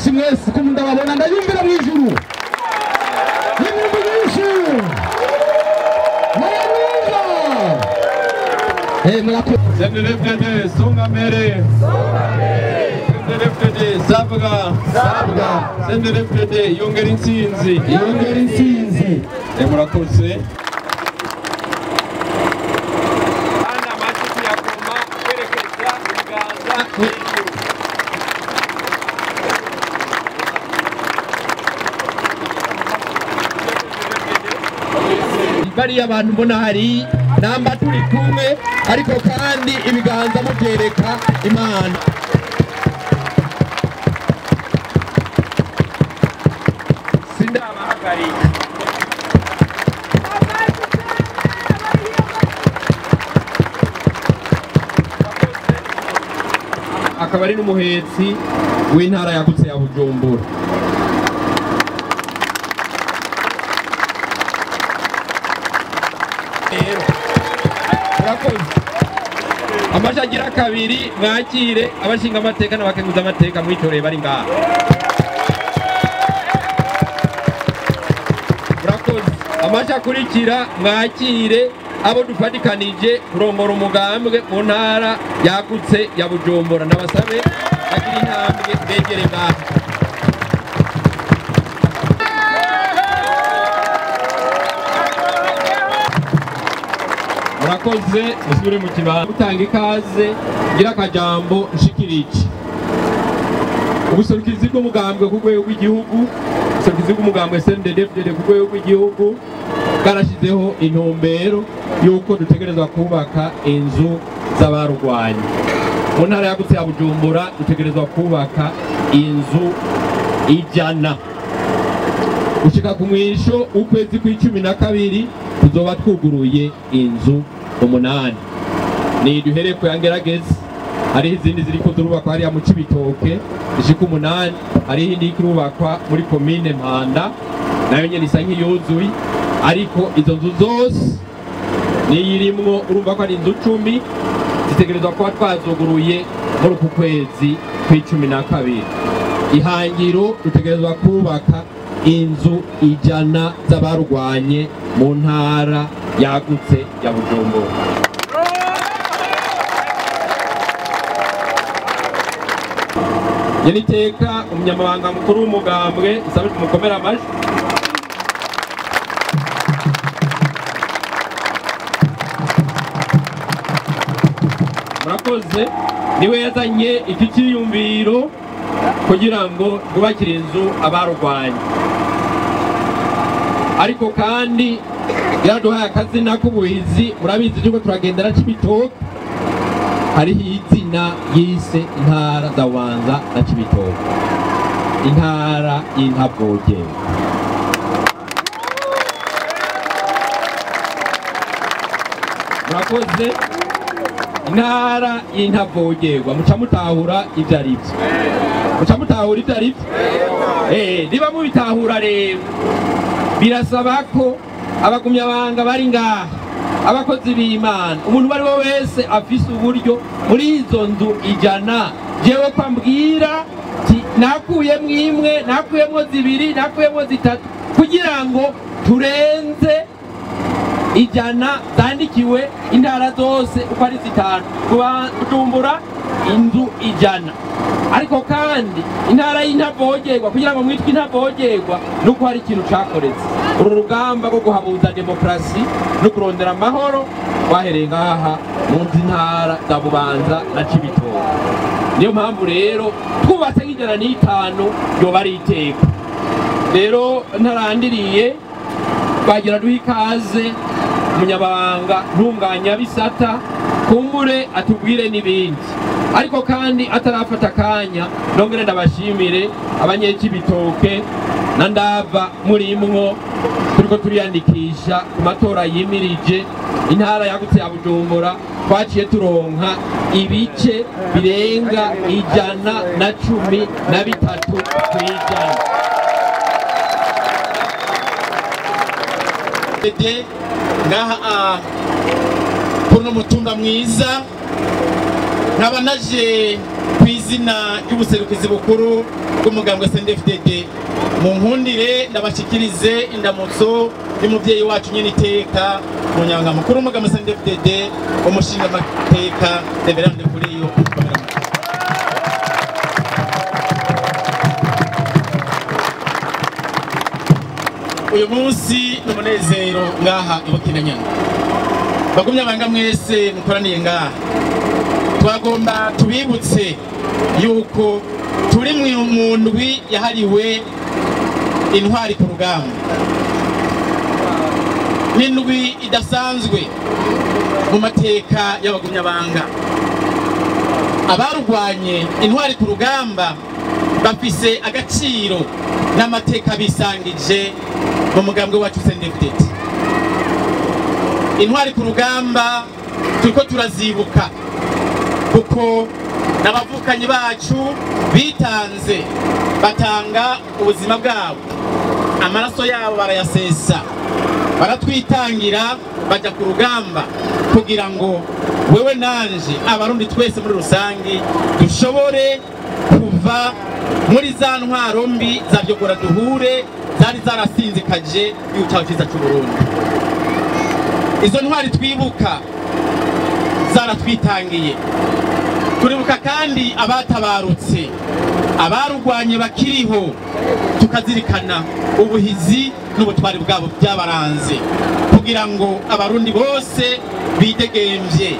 Amashi mwese ko ndababona ndayumvira mu ijuru. N'impundu nyinshi. Murayumva. Murakoze. CNDD-FDD songa mbere. CNDD-FDD sabwa. Sabwa. CNDD-FDD yongera intsinzi. Yongera intsinzi. Murakoze. Bariya abantu mbona hari namba turi kumwe, ariko kandi ibiganza mubyereka Imana. Sindabahagarika. Akaba ari n'umuhetsi w'intara yagutse ya Bujumbura. Amashi agira kabiri mwakire abashinga amateka n'abakenguza amateka mwitoreye bari ngaha. Murakoze. Amashi akurikira mwakire abo dufatikanije kurongora umugambwe mu ntara yagutse ya Bujumbura, nabasabe bagira intambwe begere ngaha. Murakoze, musubire mu kibanza. Gutanga ikaze ngira akajambo nshikirije. Ubuserukizi bw'umugambwe ku rwego rw'igihugu, ubuserukizi bw'umugambwe CNDD-FDD ku rwego rw'igihugu bwarashizeho intumbero yuko dutegerezwa kubaka inzu z'abarwanyi. Mu ntara yagutse ya Bujumbura dutegerezwa kubaka inzu 100. Gushika ku mwisho ukwezi kw'icumi na kabiri tuzoba twuguruye inzu 8. Ni duhere ku yangerageze, hariho izindi ziriko zirubakwa hariya mu Cibitoke zishika 8, hariho indi irubakwa muri komine Mpanda nayo nyene isa nk'iyuzuye, ariko izo nzu zose niyirimwo urumva ko ari inzu 10 zitegerezwa kuba twazuguruye muri uku kwezi kw'icumi na kabiri. Ihangiro dutegerezwa kubaka inzu 100 z'abarwanye mu ntara yagutse ya Bujumbura. Nyeniteka umunyamabanga mukuru w'umugambwe usabe tumukomera amashyi. Murakoze. Niwe yazanye iki cyiyumviro kugira ngo twubakire inzu abarwanye, ariko kandi yaraduhaye akazina k'ubuhizi. Murabizi yuko turagendera Cibitoke, hariho izina yise intara za Bubanza na Cibitoke, intara y'intabwogera. Murakoze. Intara y'intavogerwa muca mutahura ivyo ari vyo, muca mutahura ivyo ari vyo. Niba mubitahura rero birasaba ko abagumyabanga bari ngaha, abakozi b'Imana, umuntu uwo ari we wese afise uburyo muri izo nzu 100, jewe ko ambwira nakuyemwo imwe, nakuyemwo 2, nakuyemwo 3, kugira ngo turenze 100 zandikiwe intara zose uko ari 5, kubujumbura inzu 100. Ariko kandi intara y'intavogerwa, kugira ngo mwitwe intavogerwa nuko hari ikintu cakoretse. Uru rugamba rwo guhabuza demokrasi no kurondera amahoro rwahereye ngaha mu ntara za Bubanza na Cibitoke. Niyo mpamvu rero twubatse nk'105 yoba ari iteka. Rero ntarandiriye twagira duha ikaze umunyabanga ntunganyabisata kumbure atubwire n'ibindi, ariko kandi atarafata akanya nongere ndabashimire abanyecibitoke na ndava murimwo turiko turiyandikisha ku matora yimirije. Intara yagutse ya Bujumbura twaciye turonka ibice birenga 113%. Ngaha kuno mutumba mwiza nkaba naje Ku izina ry'ubuserukizi bukuru bw'umugambwe CNDD-FDD, mu nkundire ndabashikirize indamutso y'umuvyeyi wacu nyene iteka, munyanga mukuru w'umugambwe CNDD-FDD, umushinga amateka Reverend Kuriyo. Uyu munsi ni umunezero ngaha i Bukinanyana. Bagumye abanga mwese mukoraniye ngaha, twagomba tubibutse yuko turi mu ndwi yahariwe intwari ku rugamba. N'indwi idasanzwe mu mateka y'abagumyabanga. Abarwanye intwari ku rugamba bafise agaciro n'amateka bisangije mu mugambwe wacu CNDD-FDD. Intwari ku rugamba turiko turazibuka kuko n'abavukanyi bacu bitanze, batanga ubuzima bwabo, amaraso yabo barayasesa, baratwitangira, bajya ku rugamba kugira ngo wewe nanje, abarundi twese muri rusangi, dushobore kuva muri za ntwaro mbi za vyogora duhure zari zarasinzikaje igihugu cyiza cy'u Burundi. Izo ntwari twibuka zaratwitangiye. Turibuka kandi abatabarutse, abarugwanye bakiriho, tukazirikana ubuhizi n'ubutwari bwabo byabaranze kugira ngo abarundi bose bidegemvye,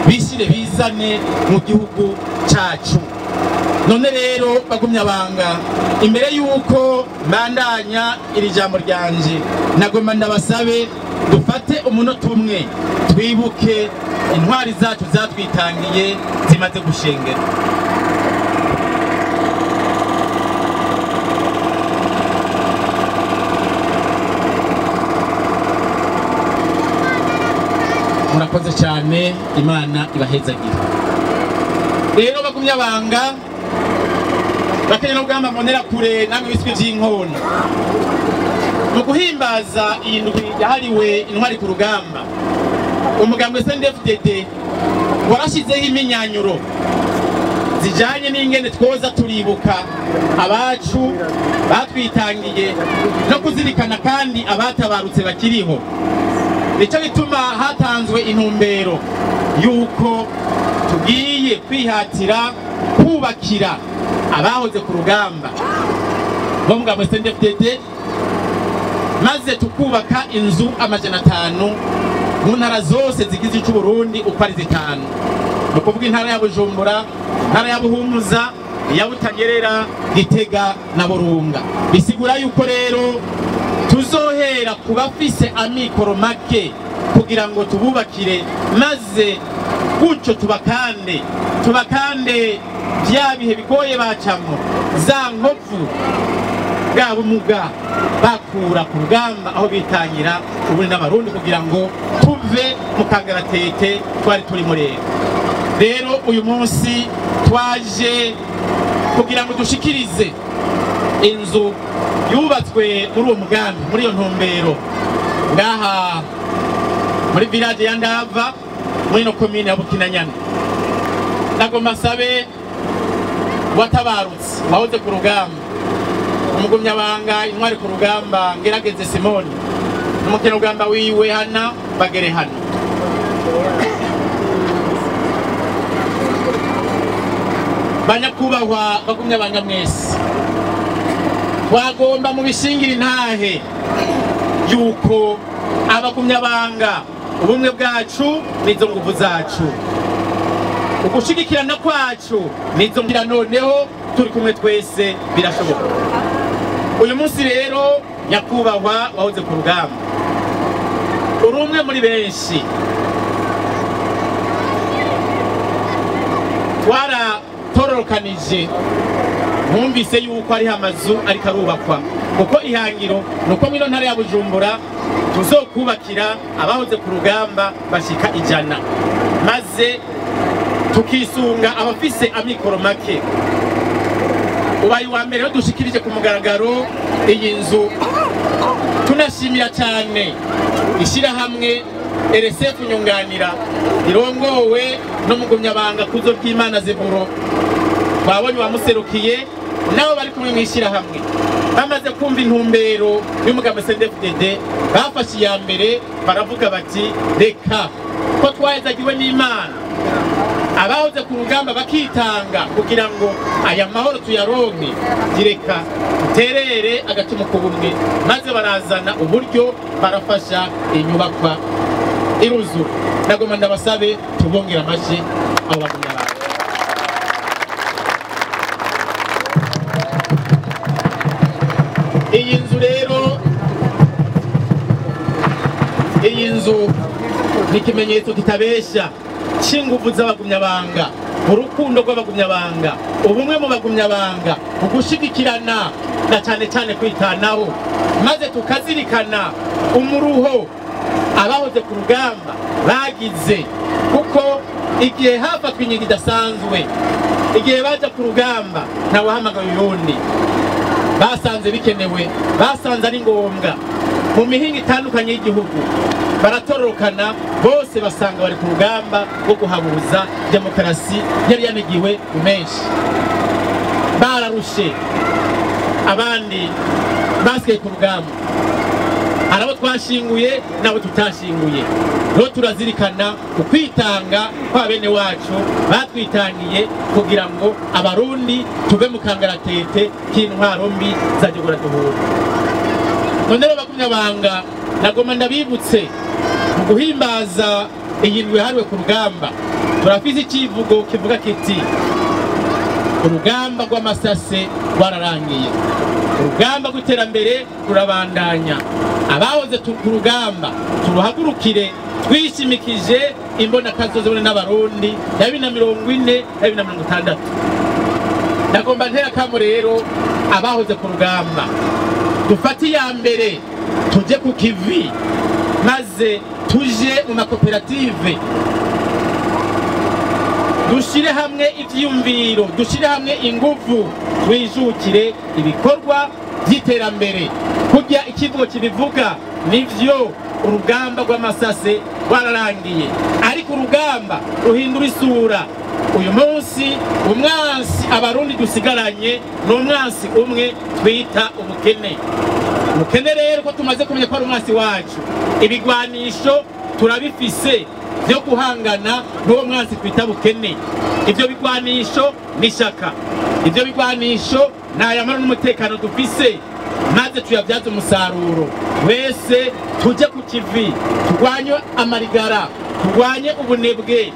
bishire bizane mu gihugu cacu. None rero bagumya banga, imbere yuko mbandanya iri jambo ryanje, nagomba ndabasabe dufate umunota umwe twibuke intwari zacu zatwitangiye zimaze gushengera. Murakoze cyane, Imana ibahezagire. Rero bagumya banga, bakenya n'ubwamba mbonera kure namwe biswi vy'inkona, mu guhimbaza iyi ndwi yahariwe intwari ku rugamba, umugambwe CNDD-FDD warashizeho iminyanyuro zijanye n'ingene twoza turibuka abacu batwitangiye no kuzirikana kandi abatabarutse bakiriho. Nico gituma hatanzwe intumbero yuko tugiye kwihatira kubakira abahoze ku rugamba bo mu mugambwe CNDD-FDD, maze tukubaka inzu 500 mu ntara zose zigize icu Burundi uko ari 5, ni ukuvuga intara ya Bujumbura, intara ya Buhumuza, iya Butanyerera, Gitega na Burunga. Bisigura yuko rero tuzohera ku bafise amikoro make kugira ngo tububakire, maze gutyo tubakande vya bihe bigoye bacamwo, za nkovu bwa bumuga bakura ku rugamba aho bitangira ubundi n'abarundi, kugira ngo tuve mu kangaratete twari turimo. Rero uyu munsi twaje kugira ngo dushikirize inzu yubatswe muri uwo mugambi, muri iyo ntumbero, ngaha muri village ya Ndava, muri no commune ya Bukinanyana. Nagomba sabe watabarutse wahoze ku rugamba, umugumyabanga intwari ku rugamba Ngerageze Simoni n'umukenurugamba wiwe Hana, bagere hano. Banyakubahwa bagumyabanga mwese, twagomba mu bishingira intahe yuko abagumyabanga ubumwe bwacu nizo nguvu zacu, ugushigikirana kwacu nizo ngira. Noneho turi kumwe twese birashoboka. Uyu munsi rero nyakubahwa wahoze ku rugamba, uri umwe muri benshi twaratororokanije. Mwumvise yuko ari amazu ariko arubakwa, kuko ihangiro nuko mwino ntara ya Bujumbura tuzokubakira abahoze ku rugamba bashika 100, maze tukisunga abafise amikoro make. Ubaye uwa mbere dushikirije ku mugaragaro iyi nzu. Tunashimira cyane ishyirahamwe RSF Nyunganira rirongowe n'umugumyabanga Kuzo ry'Imana Zeburo, Twabonye wamuserukiye nabo bari kumwe mw'ishyirahamwe, bamaze kumva intumbero y'umugambi CNDD-FDD, bafashe iya mbere baravuga bati reka ko twahezagiwe n'Imana, abahoze ku rugamba bakitanga kugira ngo aya mahoro tuyaronke, reka duterere agacumu ku bumwe. Maze barazana uburyo barafasha inyubakwa iruzura. Nagomba ndabasabe tubongera amashyi abo bagumya abantu. Iyi nzu rero, iyi nzu ni ikimenyetso kitabesha c'inguvu z'abagumyabanga, urukundo rw'abagumyabanga, ubumwe mu bagumyabanga, ugushigikirana na cyane cyane kwitanaho, maze tukazirikana umuruho abahoze ku rugamba bagize, kuko igihe hafatwa ingingo idasanzwe, igihe baja ku rugamba ntawahamagaye uyundi, basanze bikenewe, basanze ari ngombwa. Mu mihinga itandukanye y'igihugu baratororokana bose, basanga bari ku rugamba rwo guhabuza demokarasi yari yanigiwe mu menshi. Bararushe, abandi basigaye ku rugamba, hari abo twashinguye n'abo tutashinguye. Rero turazirikana ukwitanga kwa bene wacu batwitangiye kugira ngo abarundi tuve mu kangaratete k'intwaro mbi za duhura. None rero bagumyabanga, nagomba ndabibutse mu guhimbaza iyi ndwi yahariwe ku rugamba, turafise icivugo kivuga kiti urugamba rw'amasase rwararangiye, urugamba rw'iterambere rurabandanya. Abahoze ku rugamba turuhagurukire twishimikije imbonakazoza n'abarundi ya 2040 na 2060. Nagomba ntera kamo rero abahoze ku rugamba, dufate iya mbere tuje ku kivi, maze tuje mu makoperative, dushire hamwe ivyiyumviro, dushire hamwe inguvu, twijukire ibikorwa by'iterambere. Kurya ikivugo kibivuga nivyo, urugamba rw'amasase rwararangiye, ariko urugamba ruhindura isura. Uyu munsi umwansi abarundi dusigaranye ni umwansi umwe twita ubukene. Ubukene rero ko tumaze kumenya ko ari umwansi wacu, ibigwanisho turabifise byo guhangana n'uwo mwansi twita bukene. Ibyo bigwanisho ni shaka, ibyo bigwanisho ni ayamara n'umutekano dufise, maze tuyabyaze umusaruro. Wese tujye ku kivi, turwanye amarigara, turwanye ubunebwe.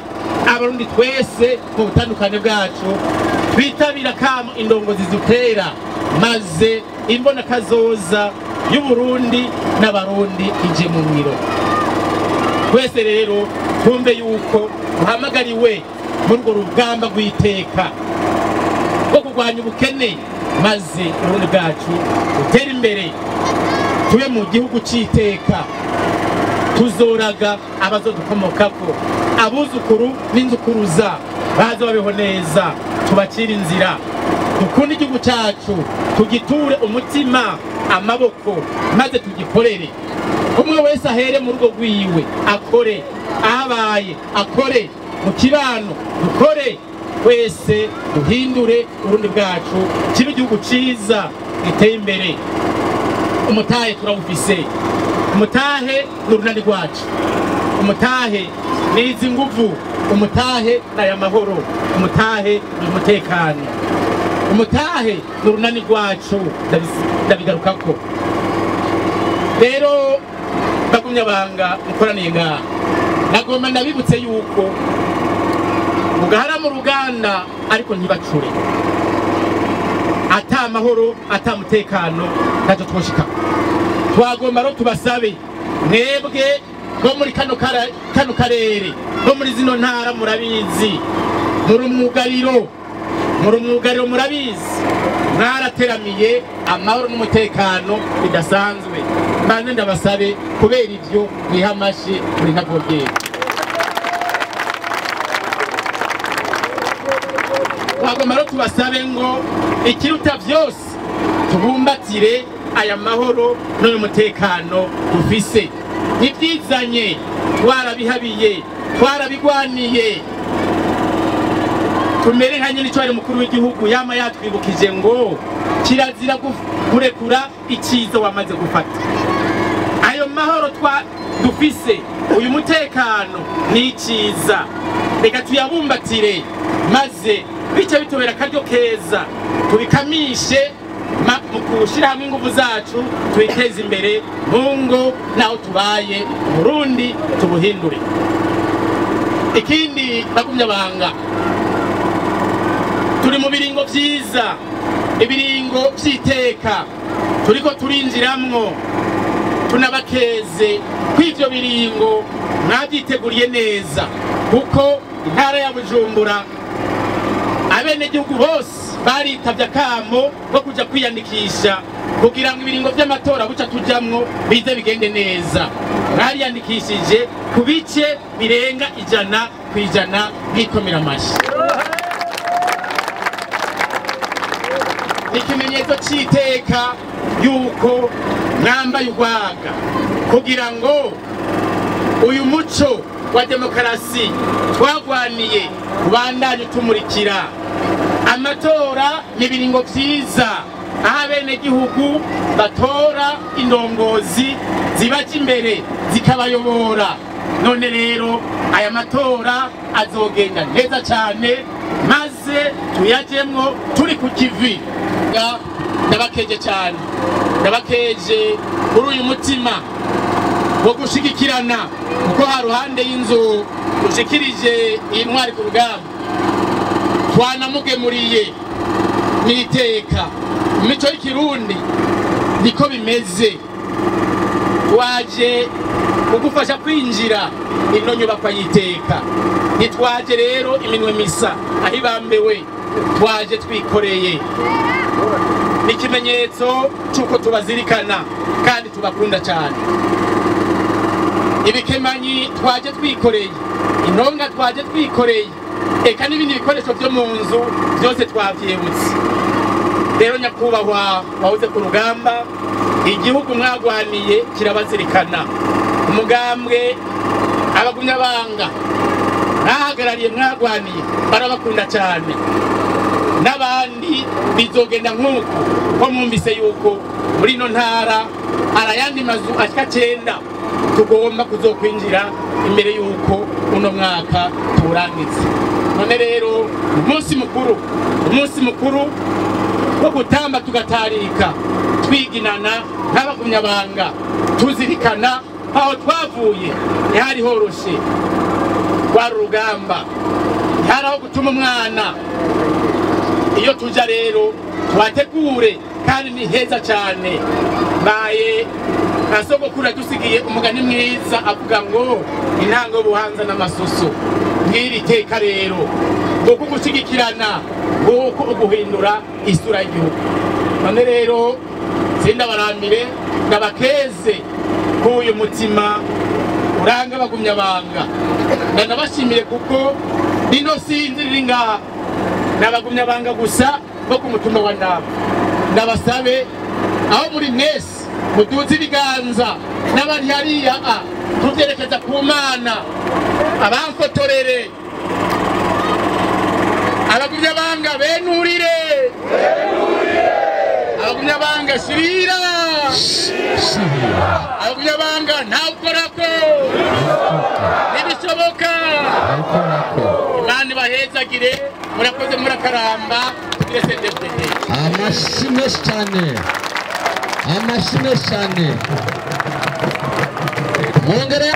Abarundi twese mu butandukane bwacu twitabira kamo indongozi zitera, maze imbonakazoza y'Uburundi n'abarundi ije mu ngiro. Twese rero twumve yuko duhamagariwe muri urwo rugamba rw'iteka rwo kurwanya ubukene, maze uburundi bwacu butere imbere, tube mu gihugu c'iteka, tuzoraga abazodukomokako, abuzukuru n'inzukuruza baze babeho neza, tubacire inzira, dukunde igihugu cacu, tugiture umutima amaboko, maze tugikorere. Umwe wese ahere mu rugo rwiwe akore, ahabaye akore, mu kibano dukore, wese duhindure urundi bwacu kibe igihugu ciza giteye imbere. Umutahe turawufise, umutahe ni urunani rwacu, umutahe ni izi nguvu, umutahe ni aya mahoro, umutahe ni umutekano, umutahe ni urunani rwacu. Ndabigarukako rero bagumyabanga mukoraniye ngaha, nagomba ndabibutse yuko mugahara mu ruganda ariko ntibacure, ata mahoro ata mutekano ntacyo twoshika. Twagomba rero tubasabe mwebwe bo muri kano karere, bo muri zino ntara, murabizi muri umwugariro, murabizi mwarateramiye amahoro n'umutekano bidasanzwe. Mbanze ndabasabe kubera ivyo mwiha amashi muri ntavogera. Twagomba rero tubasabe ngo ikiruta vyose tubumbatire aya mahoro n'uyu mutekano dufise. Ntibyizanye, twarabihabiye, twarabigwaniye. Tumere nka nyine icyo ari mukuru w'igihugu yama yatwibukije ngo kirazira kurekura icyiza wamaze gufata. Ayo mahoro twa dufise, uyu mutekano ni icyiza, reka tuyabumbatire maze bice bitubera akaryo keza, tubikamishe mu gushyira hamwe ingufu zacu, twiteze imbere mu ngo n'aho tubaye, Burundi tubuhindure. Ikindi bagumyabanga, turi mu biringo vyiza, ibiringo vy'iteka turiko turinjiramwo. Tunabakeze kw'ivyo biringo mwavyiteguriye neza, kuko intara ya Bujumbura abenegihugu bose baritavye akamo ko kuja kwiyandikisha kugira ngo ibiringo vy'amatora buca tujamwo bize bigende neza. Bariyandikishije ku bice birenga 100% bwikomera amashi. Ikimenyetso c'iteka yuko mwambaye urwaga kugira ngo uyu muco wa demokarasi twagwaniye ubandanye utumurikira. Amatora ni ibiringo vyiza aho abenegihugu batora indongozi zibaja imbere zikabayobora. None rero aya matora azogenda neza cyane, maze tuyajemwo turi ku kivi. Ndabakeje cyane, ndabakeje kuri uyu mutima wo gushigikirana, kuko ha ruhande y'inzu ushikirije iyi ntwari ku rugamba twanamugemuriye n'iteka. Imico y'ikirundi niko bimeze, twaje kugufasha kwinjira ino nyubakwa y'iteka. Ntitwaje rero iminwe misa aho ibambewe, twaje twikoreye. Ni ikimenyetso cy'uko tubazirikana kandi tubakunda cyane. Ibikemanyi twaje twikoreye, intonga twaje twikoreye, eka n'ibindi bikoresho byo mu nzu byose twavyibutse. Rero nyakubahwa wahoze ku rugamba, igihugu mwagwaniye kirabazirikana. Umugambwe abagumyabanga mwahagarariye mwagwaniye barabakunda cyane, n'abandi bizogenda nk'uko ko mwumvise yuko muri ino ntara hari ayandi mazu ashika 9 tugomba kuzokwinjira imbere yuko uno mwaka turangiza. None rero umunsi mukuru wo gutamba tugatarika twiginana nk'abagumyabanga, tuzirikana aho twavuye. Ntihari horoshe, rwari urugamba, ntihari aho gutuma umwana. Iyo tuja rero tubategure kandi ni heza cyane. Baye nka sogokuru yadusigiye umugani mwiza avuga ngo intango y'ubuhanza n'amasuso. Mw'iri teka rero nguko ugushigikirana, nguko uguhindura isura y'igihugu. None rero sindabarambire, ndabakeze k'uyu mutima uranga abagumyabanga. Ndanabashimiye kuko rino sinzi riri ngaha n'abagumyabanga gusa bo ku mutumba wa Ndava. Ndabasabe aho muri mwese muduze ibiganza n'abari hariya tuvyerekeza ku Mana, abamfotorere abagumyabanga benurire, abagumyabanga shirira, abagumyabanga ntawukorako, nibishoboka. Imana ibahezagire, murakoze, murakaramba, tugire CNDD-FDD. Amashyi menshi cyane, amashyi menshi cyane. Mwongere.